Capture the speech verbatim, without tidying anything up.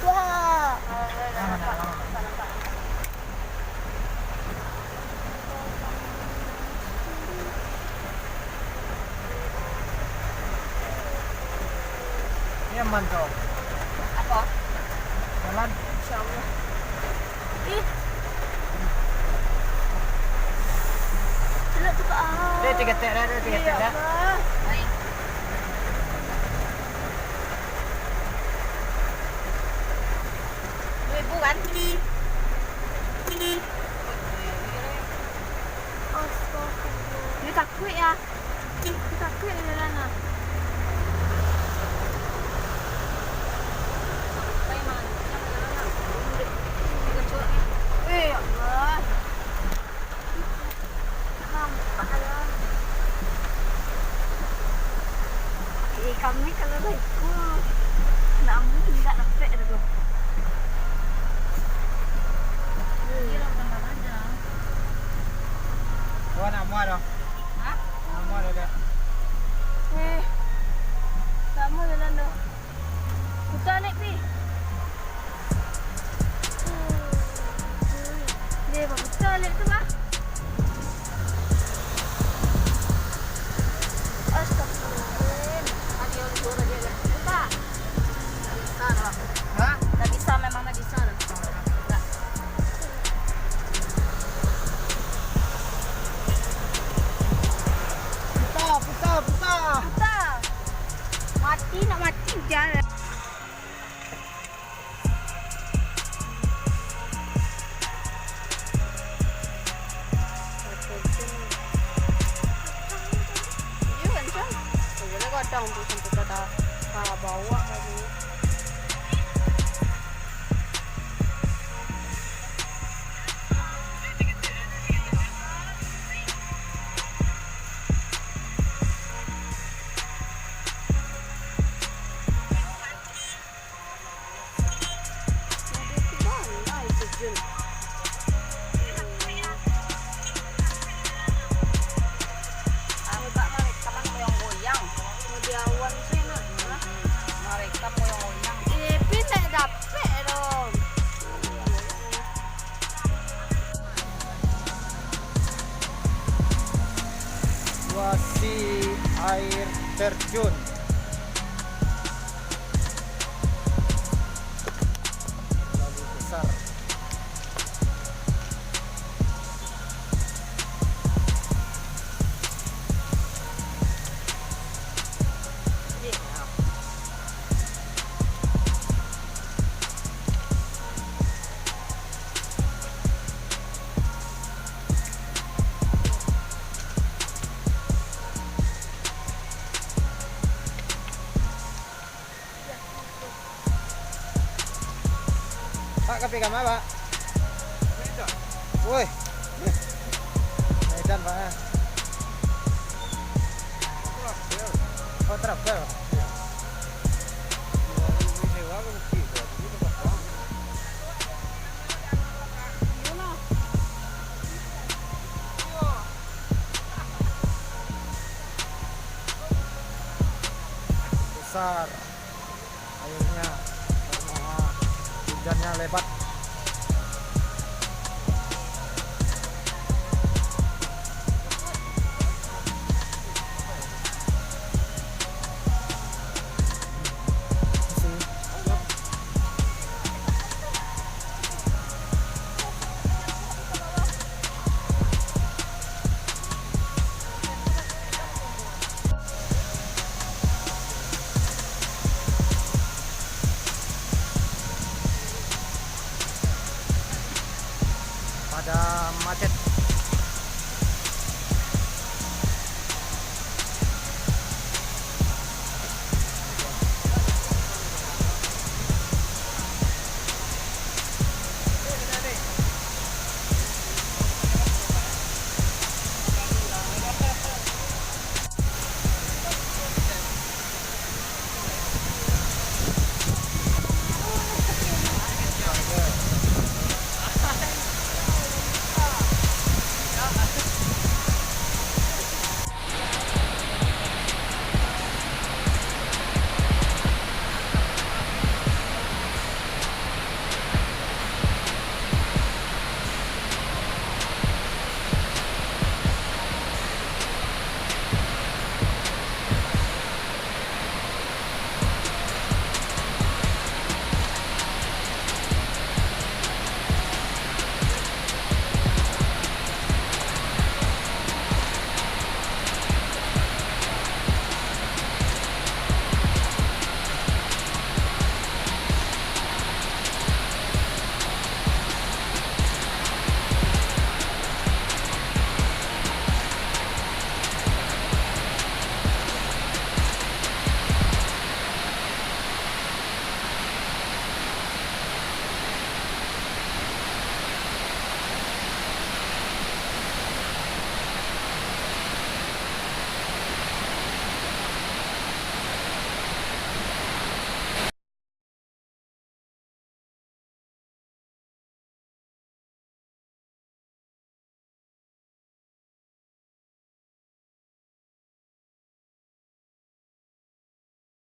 Wah. Ini aman, Cok. Apa? Jalan. Insya Allah. Ih. Celok tu, Kak. Dia tiga tek dah, dia tiga tek dah. Ya Allah. Baik. Dua ribu kan? Astagfirullah. Dia takut ya. Dia takut ya jalan ah. Eh, ya Allah. Nampak lah. Eh, kami kalau lah ikut, namun indak dapek dah tu. Dia lah tambah panjang. Wah, nak muat dah. Hah? Nak muat dah, Dek. Eh, lama jalan dah. Putar lek, Pi. Dia baputar lek tu, bah. Astagfirullahaladzim. Tadi yang disuruh tadi ada. Putar. Tak bisa, dah. Hah? Tak bisa, memang tak bisa, dah. Enggak. Putar, putar, putar. Putar. Mati nak mati, jan. Iyo, kan, Cang? Iyo lah, kadang tu sampai ka, ka bawah tadi. Anu, Kak, malaikat kan goyang-goyang. Di awan tu enak, nah. Malaikat goyang-goyang. Eh, Pi, tak dapek dong. Situasi air terjun. Terlalu besar. Pak, ka pai kama, Pak? Woi. Medan, Pak. Oh, travel. Besar airnya karena hujannya lebat.